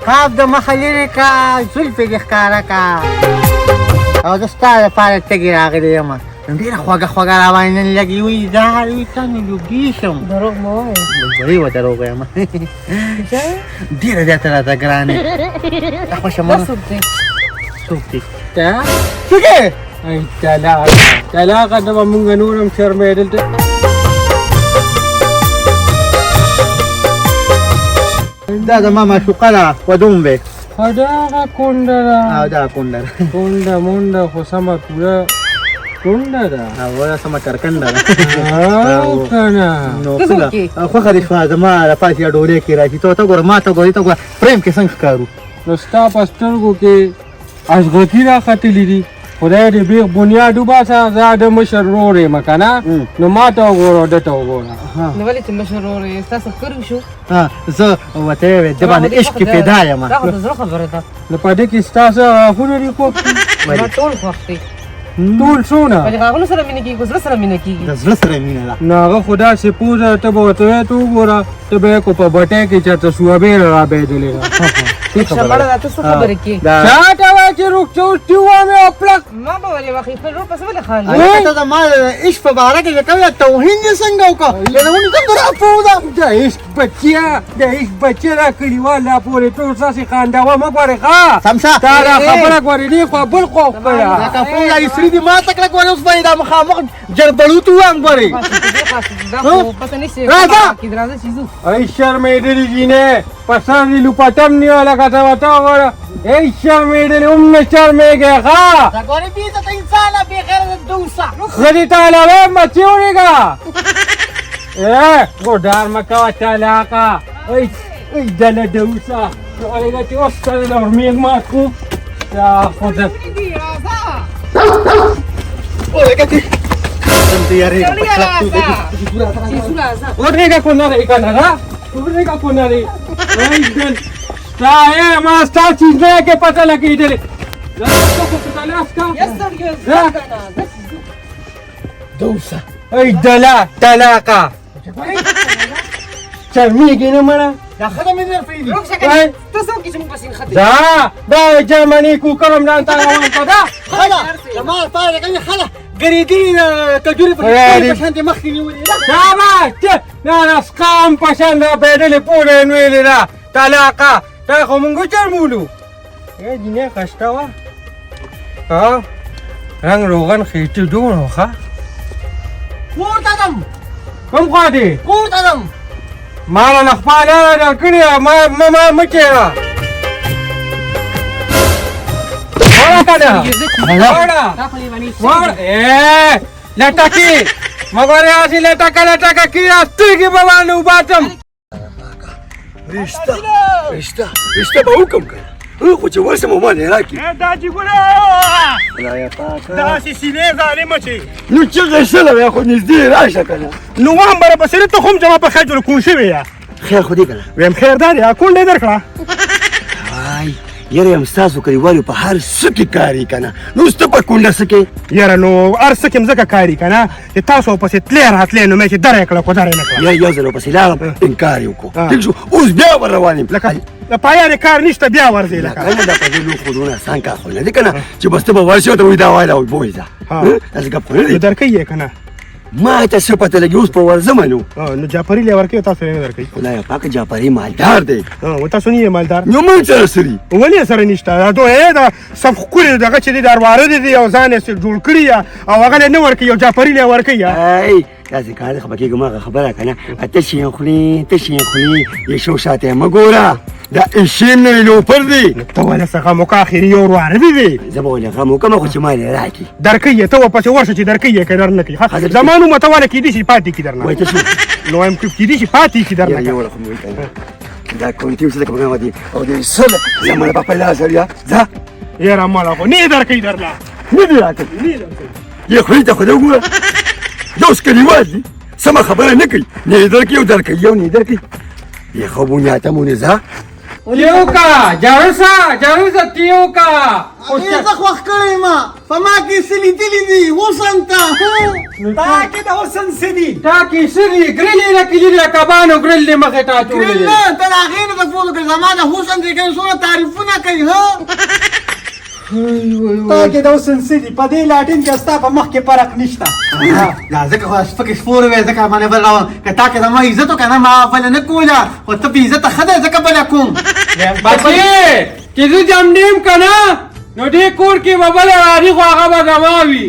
قاب د مخه لرې کا، زلفې دې ښکاره کا، او زه ستا لپاره تږې راغلی یم. ډېره خوږه خوږه راباندې نن لګي. وایي دا وایي ته نو لوګي شم. دروغ مه وایه. وایي وه دروغ وایم. ډېره زیاته راته ګرانه یې. دا خوښه دا مه څوک دی؟ څوک دی؟ ته څوک یې؟ ای طلاقه طلاقه، ته به مونږ نور هم شرمېدل ته. دا زما معشوقه ده، ودوم به. خو دا هغه کونډه ده. او دا کونډه ده. کونډه مونډه خو سمه پوره کونډه ده. او دا سمه کرکنډه ده. او که نه؟ نو ته څوک څنګه یې؟ خوښه دې شوه زما لپاره چې ډولۍ کې راشي. ته ګوره، ما ته ګوره، ته ګوره فریم کې څنګه ښکارو. نو ستا په سترګو کې ازغکي راختلي دي. خدای دې بیخ بنیاد وباسه. زه د مشر ورور یم که نه، نو ما ته وګوره او ده ته وګوره. نو ولې چې مشر ورور یې، ستا څه ښکر وشو؟ ها، زه ورته وویل د باندې عشق کې پیدا یم. دا خو د زړه خبره ده. نو په دې کې ستا څه غاښونه دي خوښ دي؟ ما ټول خوښ دي. ټول څونه؟ ولې غاښونو سره مینه کېږي، خو زړه سره مینه کېږي. د زړه سره مینه ده. نو هغه خو داسې پوزه، ته به ورته وایې ته وګوره، ته به یې کو په بټۍ کې چېرته سوابې رابېدلې ده. شمړه ده، ته څه خبرې کوې؟ دا چا ته وایې چې روک چوس ټي وامې او پلک؟ ما به ولې وخی خپل ورور پسې ولې خاندې؟ هلکه، ته زما د عشق په باره کې چې کوم توهین دې څنګه وکړ؟ لکه ونې څنګه راپوزه. د عشق بچیه، د عشق بچیه، دا کلیوال لا پورې ټول ستاسې خاندوه مه ګورې. ښه سم شه. تا دا خبره ګورې دې خوا بل خوا وکړه. دا کپوزه یې سري دي ماته کړه. ګورې اوس به یې دا مخامخ جربړوت ووهم. ګورې دا خو پته نشي. راځه. راځه چې ځو. ای شرمېدلې جینۍ، په سر دې لوپټم نیوله که ته ورته وګوره. ای شرمېدلې، هم نه شرمېږې. ښه دا ګورې بې عزته انسانه، بې غیرته دوسه. زه دې ته علاوه مچې ورېږه. ای ګوډار مه کوه طلاقه. ای ای دله دوسه ورېږه چې اوس سره له ورمېږ مات کړو. دا خو د ولګه چې سم تیارېږم په کلک. چې ځو، راځه. ودرېږه کونرې که نه ده، ودرېږه کونرې. ای دل ستا ای ما ستا چیز نه کې پته لګېدلې. دوسه. ای دلا طلاقه، شرمېږي نه مړه؟ دا ښځه مې در پرېږدي. روک شه کنه، ته څوک یې چې موږ پسې نښتې؟ دا دا جرمني کوکر هم ځان ته روان کړه. دا ښځه زما لپاره د کومې ښځه ګرېدلې کجورې په شان دې مخکې نیولې ده. شاباش، دا رسقام په شان را پیدلې پورې نویلې ده. طلاقه، دا خو مونږ وچرمولو. ای جینۍ ښایسته وه. ها، رنګ روغن خېټې جوړ و. ښه کور ته ځم. کوم خوا دې؟ کور ته ځم. ما له خپله لاره درکړې ده. ما ما ما مه کېږه. وړه که نه وړه وړه. ای لټکې مګر هسې لټکه لټکه کېږه، سترګې به باندې وباسم. رشته رشته رشته به وکم که خو چې ورسم ما نه راکړي. دا چې ګوره خدایه پاکه، داسې سینې ظالمه چې نو چغه څه ده؟ خو نږدې راشه که نه. نو وهم بره پسې ته هم زما په خیر جوړ کوڼ شوی یا؟ خیر خو دې که نه؟ ویم خیر دا دی، کونډه یې درکړه. وای یاره یم، ستاسو کلیوالو په هر څه کې کاري که نه، نو اوس ته په کونډه څه کې؟ یاره نو هر څه کې مځکه کاري که نه چې تاسو پسې تلې راتلې، نو مې چې درې کړه خو درې نه کړه. یا یو ځل ورپسې لاړم، انکار یې وکړو. ټیک شو، اوس بیا ور روان یم. لکه د پایارې کار نشته، بیا ورځې لکه کنه. دا په دې لو خو دونه اسان کار خو نه دی که نه چې بس ته به ورشې او ته وایي دا وایي دا بوځه، داسې ګپ خو نه دی. نو درکوي یې که نه؟ ما ته څه پته لګي، اوس په ورځم. نو نو جعفري له ورکوي، تاسو یې نه درکوي؟ خدایه پاکه، جعفري مالدار دی. و تاسو نه یې مالدار؟ نو موږ سره څه دي؟ ولې سره نشته؟ دا دوی دا سم ښکلي دغه چې دي درواره دي او ځان یې جوړ کړي او هغه له نه ورکوي او جعفري له ورکوي. ای داسې کار دی، خفه کېږم هغه خبره که نه. تشې خولې تشې خولې یې شو، شاته یې مه ګوره، دا ایشین نه لوپر دی. ته ولې څه غم وکړه، اخري یو ورواره دي دی. زه به ولې غم وکړم؟ خو چې ما یې راکړي. درکوي یې، ته ورپسې ورشه چې درکوي یې که در نه کوي. زما نوم ته ولې کېدای شي پاتې کړي درنه. وایي ته څه؟ نو وایم کېدای شي پاتې کړي درنه. یو خو مې وایي دا کونټي اوس لکه په دي او دې سره زما په لاس یا ځه. یاره مالا خو نه درکوي درله. نه دی راکړي، نه درکوي. یې خولې ته خو دې وګوره، دا اوس کلیوال دي، سمه خبره نه کوي. نه یې درکوي او درکوي او نه یې درکوي. یې ښه بنیاته مونې ځه. تیو کا جاروسا جاروسا تیو کا. هغې زه خوښ کړی یم، په ما کې څه لیدلي دي حسن ته. تا کې د حسن څه دي؟ تا کې څه دي؟ ګرلې راکې دي، د کبانو ګرل دې مخې ته اچولی ګرل دی. نه، ته د هغې نه تپوس وکړه، زما د حسن چې کوم څومره تعریفونه کوي. ها تا کې د حسن څه دي؟ په دې لاټین کې ستا په مخ کې فرق نشته. دا ځکه خو سپکې سپورې وې، ځکه باندې بل راوړم. که تا کې زما عزت وکړه نه، ما بله نه کوله، خو ته بې عزته ښه دی، ځکه بله کوم. بچې چې زه جمډیم که نه نو دې کور کې به بله راځي، خو هغه به زما وي.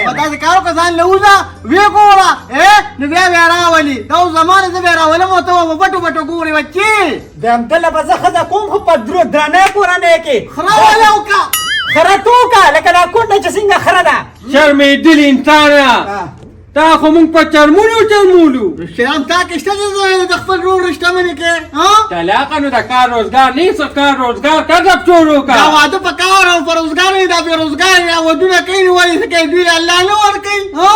په داسې کار وکړه، ځان له وځه ویې ګوره، نو بیا بیا راولي. دا اوس زما دی، زه بیا راولم او ته به بټو بټو ګورې. بچې وایم دله به زه ښځه کوم، خو په درنه کورنۍ کې. خره واله وکړه. خره توکه لکه دا کونډه چې څنګه خره ده. شرمېدلي انسانه، تا خو موږ په چرمونو چرمولو. رښتیا هم تا کې شته چې زه د خپل ورور رشته منې کې؟ ها طلاقه نو د کار روزګار نه، څه کار روزګار کسب شروع دا کړه. واده په کار او په روزګار نه، دا بې روزګار دا ودونه کوي نو ولې څه کوي؟ دوی له الله نه ورکوي. ها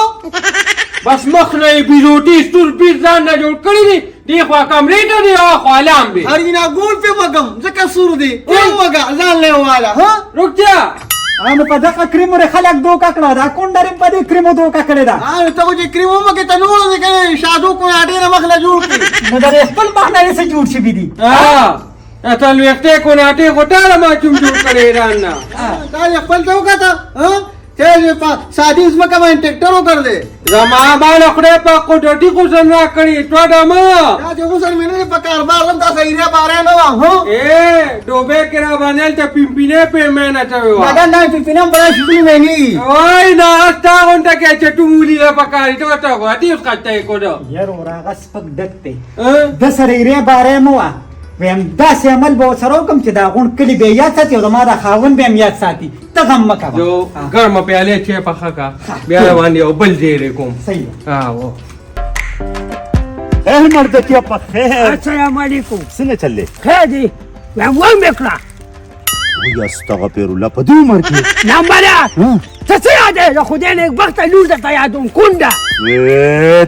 بس مخ نه یې بیروټي سور بیر ځان نه جوړ کړي دي، دې خوا کمرې ته دی او خوا لامبې. هرګینا ګول پې وږم ځکه سور دی، پې وږه ځان له یې واله. ها رښتیا نو په دغه کریمو رې خلک دوکه کړه، دا کونډه رې په دې کریمو دوکه کړې ده. ها نو ته خو چې کریم ومکې ته نور دې که شادو کوناټې نه مخ له جوړ کړي. نو د دې خپل مخ نه یې څه جوړ شوي دي؟ ها څلوېښتې کوناټې خو تا له ماچوم جوړ کړی ایران نه. تا دې خپل ته وکته؟ ها ته په سادي ځمکه باندې ټریکټر وکړ دی. زما مال خدای په قدرتي غسل راکړي ټوډه مه. دا چې غسل مې نه دی په کار، بار هم تاسو ایریا بارې نه وه. ها ای ډوبې کې را باندې هلته پیمپینې پېمانه شوې وه. دا دا پیمپینه هم په داسې شیزونو مینېږي. وای نه ستا غونډه کې چټو مولي ده په کار، ته ورته وګوره دې اوس خسته یې کوده. یار وروره هغه سپک ډک دی، ده سره ایریا بارې مه وه. وایم داسې عمل به ورسره وکړم چې دا غونډ کلي به یې یاد ساتي او زما دا خاوند به هم یاد ساتي. ته غم مه کوه. یو ګرمه پیاله چای پخه کړه، بیا باندې یو بل زیری کوم. صحیح ده. ها خیر مردکیه په خیر. السلام علیکم. څنګه چل دی؟ خیر دی. وایم ومې کړه. وایي استغفر الله په دې عمر کې؟ نمبره ته څه یادوې؟ د خدای نېکبخته لور درته یادوم، کونډه.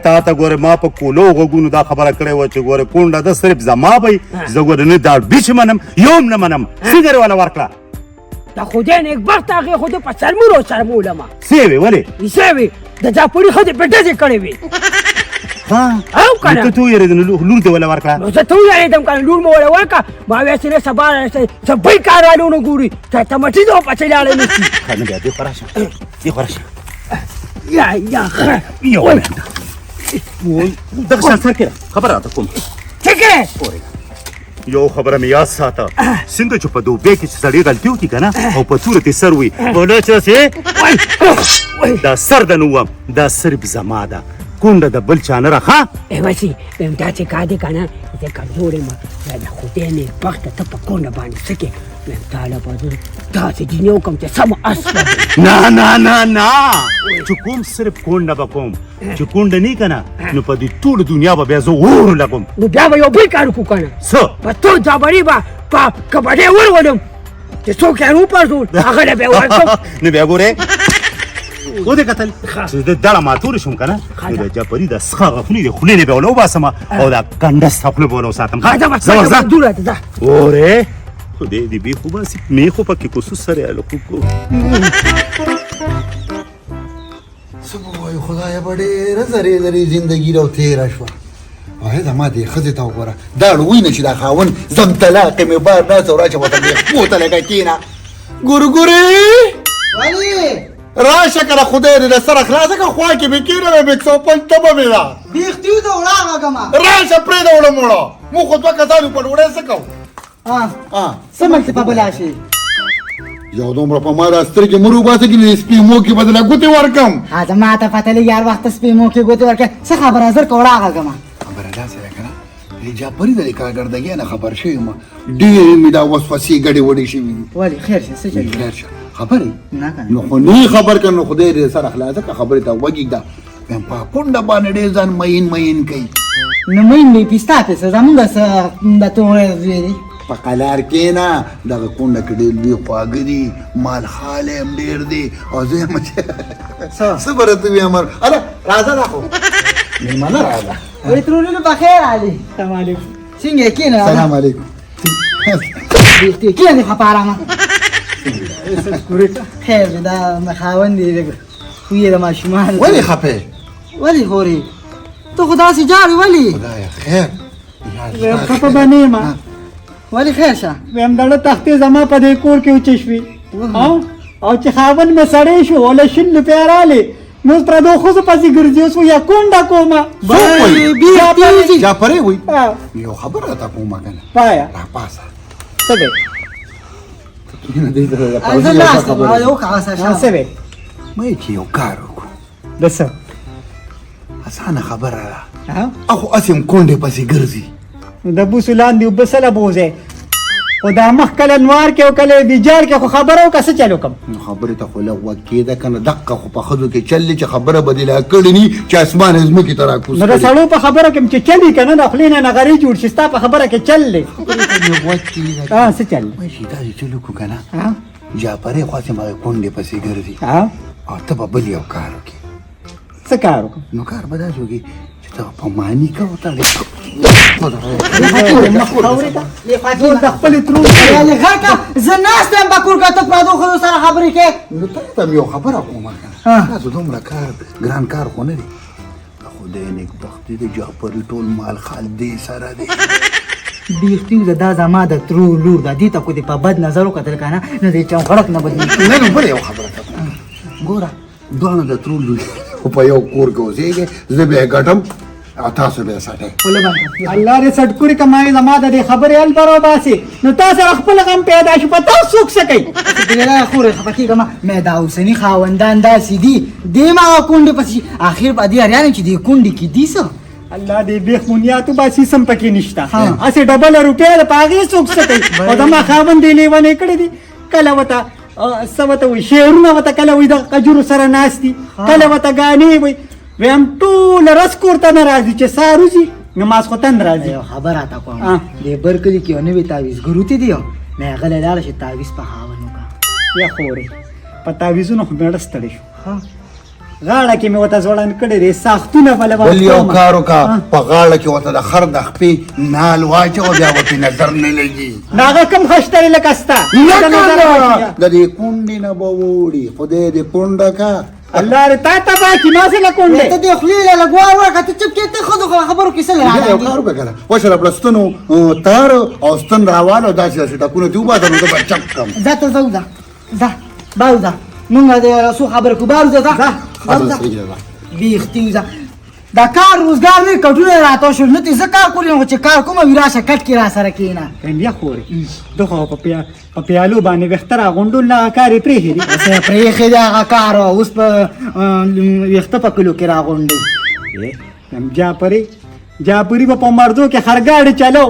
تا ته ګوره ما په کولو غوږونو دا خبره کړې وه چې ګوره کونډه ده صرف زما به وي، زه ګوره نه دا بیچ منم یو هم نه منم. څنګه یې واله ورکړه؟ د خدای نېکبخته هغې خو ده په څرمونو څرمولمه. څه یې وې؟ ولې؟ څه یې وې؟ د جاپړي ښځې په ډزې کړې وې. ها او که نه؟ ته ته ویرېدې نو لور دې وله ورکړه؟ نو زه ته ویرېدم که نه، لور مې وله ورکړه. ما ویل چې نه سبا څه بل کار والو نه ګوري چې تمټي دې ورپسې لاړې نه شي. ښه نو بیا دې خو راشه، دې خو راشه. یا یا ښه. یو وای دغه شان سر کړه، خبره راته کوم. څه کوې؟ یو خبره مې یاد ساته، څنګه چې په دوبۍ کې چې سړی غلطي وکړي که نه او په توره ترې سر وي، بوله چې داسې دا سر د نه ووم، دا صرف زما ده، کونډه د بل چا نه را. ښه ای بسې وایم دا چې کار دی که نه، زه کمزوری یم، د خدای نېکبخته ته په کونډه باندې څه کوې؟ وایم تا له به زه داسې جینۍ وکړم چې سمه اس به. نه نه نه نه، چې کوم صرف کونډه به کوم، چې کونډه نه که نه نو په دې ټوله دنیا به بیا زه اور ولګوم. نو بیا به یو بل کار وکړو که نه؟ څه؟ په تور جابري به په کبډې ورولم چې څوک یې وپرځول هغه له به یې ورکړم. نو بیا ګورې ودې کتل چې زه دړه ماتوری شوم که نه، نو د جاپري د سخه غاښونه د خولې نه به وله وباسم او دا کنډه ستا خوله به وله وساتم. ښه، ځه بس، ځه ورځه. دوره ته ځه. اورې خدای دې بې خو باسي، مې خو پکې کوسوس سره الکو کو. څه به ووایو خدایه، به ډېره ذرې ذرې زندګي راو تېره شوه. وایه زما دې ښځې ته وګوره، دا ړوی نه چې دا خاوند زم طلاقې مې بار ناست او راشه ورته دې خپو ته لږه کښېنه. ګورګورې ولې؟ راشه که نه خدای دې د سره خلاصه که خوا کې مې کښېنه، مې 105 تبه مې ده. بیختیو ته وړاغه راشه پرېږده وړه موړه، موږ خو دوه کسان یو په ډوډۍ څه کوو؟ څه مل چې په بلا شي؟ یو دومره په ما دا سترګې مه روباسه چې د سپېمو کې به درله ګوتې ورکړم. ها زما ته پته لګي هر وخت سپېمو کې ګوتې ورکړې. څه خبره، زر که وړاغه. خبره داسې ده که نه، د جاپري د کارګردګۍ نه خبر شوی یم، ډېرې مې دا وسوسې ګډې وډې شوې دي. ولې؟ خیر شه، څه چل دی؟ خیر شه، خبر یې؟ نه که نه. نو خو نه خبر که نو خدای دې سره خلاصه که خبرې ته غوږ ږده. وایم په کونډه باندې ډېر ځان میین میین کوي. نو مین دی پستا پې څه زمونږ څه د تورې زوی دی. په قلار کښېنه، دغه کونډه کې ډېر لوی خواږه دي، مال خالی هم ډېر دی او زه یم چې څه به راته ووایم. هله راځه، دا خو مېلمانه راغله. وایي ترورونو په خیر علي. السلام علیکم. څنګه یې؟ کښېنه. سلام علیکم. بیختي کینې خپه آرامه. خیر دی، دا خاوند دی لږ خوی یې د ماشومانو. ولې خپه؟ ولې خورې ته خو داسې جاړې ولې؟ خدایه خیر. ویم خفه به نه یم. ولې خیر شه؟ ویم دړه تختې زما په دې کور کې وچې شوې او چې خاوند مې سړی شو او له 20 روپۍ رالې نو اوس پردو ښځو پسې ګرځي، اوس وایي کونډه کومه. څوک وایي؟ جعفري وایي. یو خبره راته کومه که نه؟ وایه. راپاڅه. څه دی؟ زه ناست یم، وکړه. څه دی؟ ما چې یو کار وکړو. د څه؟ اسانه خبره ده. اخو هسې هم کونډې پسې ګرځي. د بوسو لاندې اوبه څه له بوځې؟ خو دا مخ کله نوار کې او کله ویجاړ کې، خو خبره وکړه څه چل وکړم؟ نو خبرې ته خو لږ غوږ کېده که نه، دقه خو په ښځو کې چل دی چې خبره به دې لا کړې ني چې اسمان یې ځمکې ته راکوز نو د کړي. سړو په خبره کې چې چل وي که نه، د خولې نه نغرې جوړ شي، ستا په خبره کې چل دی. خبرې ته مې غوږ کېده. څه چل دی؟ وایي چې داسې چل وکړو که نه، جعفرې خو هسې هم هغې کونډې پسې ګرځي او ته به بل یو کار وکړې. څه کار وکړم؟ نو کار به داسې وکړې چې ته په ماني که وتړې. د خپلې ترور زه ناست یم په کور کې، ته پردو ښځو سره خبرې کوې. نو تا ته مې یو خبره کومه که نه، تاسو دومره کار ګران کار خو نه دی. د خدای نېکبختي د جعفري ټول مال خال دې سره دی. بیختي وځه، دا زما د ترور لور ده، دې ته خو دې په بد نظر وکتل که نه، نو دې چمخړک نه بدلېږي. نه نو بله یو خبره ته کوم. ګوره دواړه د ترور لور خو په یو کور کې اوسېږئ، زه به یې ګټم او تاسو به یې سټئ. الله دې سټکوري که ما یې زما د دې خبرې حل به راوباسي، نو تا سره خپل غم پیدا شو، په تاسو څوک څه کوي؟ دې خورې خفه کېږه مه، مې دا اوسني خاوندان داسې دي، دې ما هغه کونډې پسې اخر به دې اریان چې دې کونډې کې دي څه. الله دې بېخ بنیاد وباسي، سم پکې نشته، هسې ډبله روپۍ ده، په هغې څوک څه کوي؟ او زما خاوند دې لیونی کړی دی، کله ورته څه ورته وایي شعرونه ورته کله وایي د کجورو سره ناست دي، کله ورته ګانې وایي. ویم ټوله ورځ کور ته نه راځي، چې سهار وځي نو ماسخوتن راځي. یو خبره راته کوم، دې بر کلي کې یو نوی تعویذ ګروتي دی، مې هغه له لاړه چې تعویذ په خاوند وکړه. یا خورې په تعویذونو خو مېړه ستړی شو، غاړه کې مې ورته ځوړند کړی دی، ساختونه به له بل یو کار وکړه، په غاړه کې ورته د خر د خپې نال واچوه، بیا به پرې نظر نه لګي. نو هغه کوم خښته دی لکه ستا؟ نه که د دې کونډې نه به ووړي، خدای دې کونډه که. الله دې تا تباه کړي، ما څه له کونډې؟ ته دې خولې له لږ وار ورکړه، ته چپ کې، ته ښځو خبرو کې څه له یو کار وکړه که نه، وشه راکړه ستنو تار او ستن راواله، او داسې داسې ټکونه دې وباسه، نو زه به چپ کړم. ځه ته ځه وځه، ځه بار وځه، مونږ د څو خبرې کوو، بار وځه، ځه وځه بیختي وځه. دا کار روزګار نه کټونه راته شول، نه ته زه کار کولم، خو چې کار کوم وي راشه کټ کې را سره کښېنه. بیا خورې ده خو په پیالو باندې ویښته راغونډول نه، هغه کار یې پرېښی دی. اوس یې پرېښی دی هغه کار، اوس په ویښته په کلو کې راغونډوي. جعفري به په مردو کې خرګاډي چلو،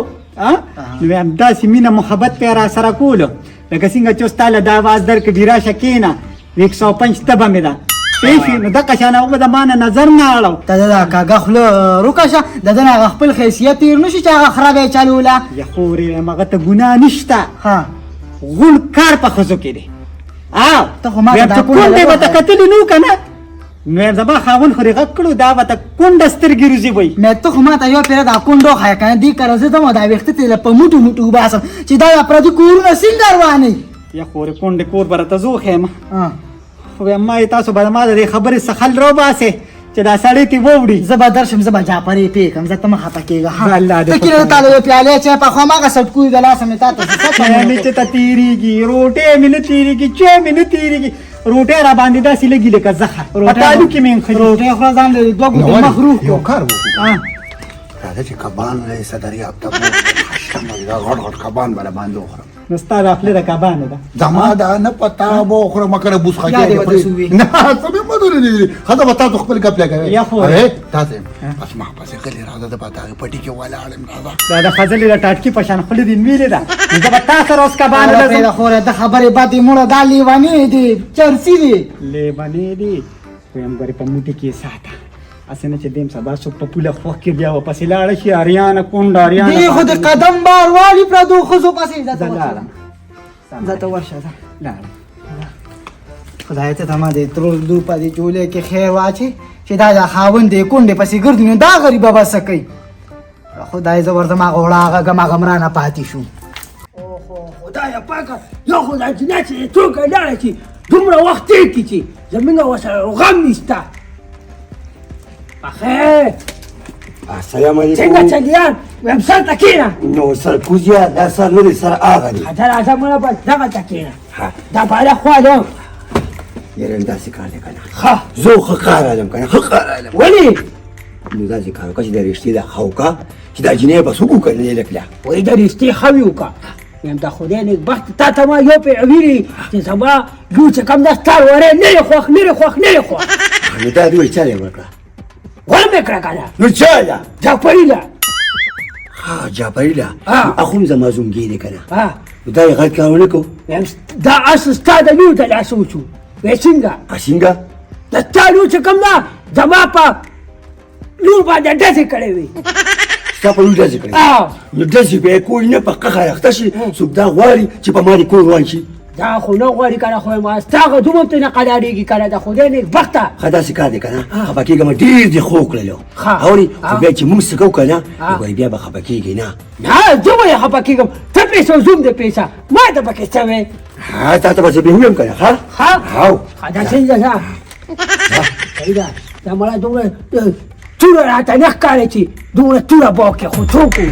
نو وایم داسې مینه محبت پې را سره کولو، لکه څنګه چې اوس تا له دا اواز درکړ ډي راشه کښېنه، 105 تبه مې ده، پوه شوې؟ نو دقه شان هغه به د ما نه نظر نه اړو. ته د دا کږه خوله روکه شه، د ده نه هغه خپل حیثیت تېر نه شي چې هغه خره به یې چلوله. یا خورې وایم هغه ته ګناه نشته، غوڼ کار په ښځو کې دی. ته خو ما ته وایم دا چې کونډه کونډې به ته وښیه. کتلي نه وو که نه، نو وایم زما خاوند خو دې غږ کړو، دا به ته کونډه سترګې روزي وایي. مې ته خو ما ته یو پېره دا کونډه وښیه که نه، دې کره زه ځم او دا ویښته ترې په موټو موټو وباسم چې دا د پردي کورونه څنګه روانوي. یا خورې کونډې کور به راته زه وښیم. خو وایم ما یې تاسو به ما د دې خبرې څخه خل راوباسئ چې دا سړی ترې ووړي. زه به درشم، زه به جعفرې پې کړم، زه ته مه خفه کېږه. الله دې ته کښېنه، په تا له یو پیالې چای پخوم، هغه سټکوري د لاسه مې تا ته څه چای مې چې ته تېرېږي، روټۍ مې نه تېرېږي، چای مې نه تېرېږي، روټۍ را باندې داسې لګي لکه زخه، په تالو کې مې نښلي. روټۍ خوره، ځان له دوه ګوتې مخ روغ یو کړو. کار وکړو، راځه چې کبان له څه دریاب ته بوتلم، دا غټ غټ کبان به راباندې وخورم. نو ستا دا خوله د کبانو ده. زما دا نه په تا به وخورم، که نه بوس خکې یا دې به تاسو وي. نه، څه مې مه درې دي، ښځه به تاسو خپل ګپ لګوئ. یا خو. ارې، تاسو یم. بس ما پسې غلې راځه، زه به د هغې پټي کې ولاړ یم، راځه. دا د خځلې د ټاټکي په شان خوله دې نیولې ده، نو زه به تا سره اوس کبانو خوره له ځم. پرېږده خوره، د خبرې بدې مړه، دا لیونی دی، چرسي دی. لیونی دی، وایم ګورې په موټي کې یې ساته، هسې نه چې دیم سبا څوک په پوله خوښ کړي بیا ورپسې لاړه شي، اریانه کونډه اریانه. دې خو د قدم بار والي پردو ښځو پسې. ځه ته زه لاړم. ورشه، ځه ته ورشه، ځه. لاړم. خدای ته زما د ترور لور په دې جولۍ کې خیر واچي چې دا د خاوند دې کونډې پسې ګرځي، نو دا غریبه به څه کوي؟ خدای زه ورته ما غوړه هغه ګم هغه مرانه پاتې شو. خدایه پاکه یو خو دا جنۍ چې څوک لاړه چې دومره وخت تېر کړي چې زمونږ ورسره غم نشته. پخیر. السلام علیکم. څنګه چلیان؟ وایم سر ته کښېنه. نو سر کوزیا دا سر نه دی، سر هغه دی. ځه راځه مړه بس دغه ته کښېنه. دا بالا خوا ده. یاره داسې کار دی که نه؟ ښه. زه ښه کار علم که نه، ښه کار علم. ولې؟ نو داسې کار وکړه چې د رشتې دا ښه وکړه چې دا جینۍ به څوک وکړه نه لکله. وایي د رشتې ښه وي وکړه. وایم د خدای نېکبخت تا ته ما یو پې ویلي چې زما لور چې کوم ده ستا وری نه دی خوښ، نه دی خوښ، نه دی خوښ. نو دا دې وایي چا له ورکړه؟ ور مې کړه که نه. نو چا له؟ جعفري له. ها جعفري له. هغه هم زما زومګی دی که نه؟ نو دا یې غلط کار ونه کړو. وایم دا اصل ستا د لور د لاسه وشو. وایي څنګه؟ څنګه؟ د ستا لور چې کوم ده زما په لور باندې ډزې کړې وې. ستا په لور ډزې کړې؟ نو ډزې به یې کولې نه په قهر اخته شي. څوک دا غواړي چې په ما دې کور روان شي؟ دا خو نه غواړي که نه، خو ما ستا هغه دومره ترې نه قلارېږي که نه، د خدای نېکبخته. ښه داسې کار دی که نه، خفه کېږه مه، ډېر دې ښه وکړلو. اورې؟ خو بیا چې موږ څه کوو که نه، نو ګورې بیا به خفه کېږي نه. نه زه به یې خفه کېږم، ته پیسه او زوم دې پیسه، ما ته پکې څه وې؟ ها تا ته به زه بیا ووایم که نه. ښه؟ ښه؟ هاو. ښه دا څنګه ده؟ صحیح ده. دا مړه دومره توره راته نه ښکاري چې دومره توره باکې، خو څوک وي؟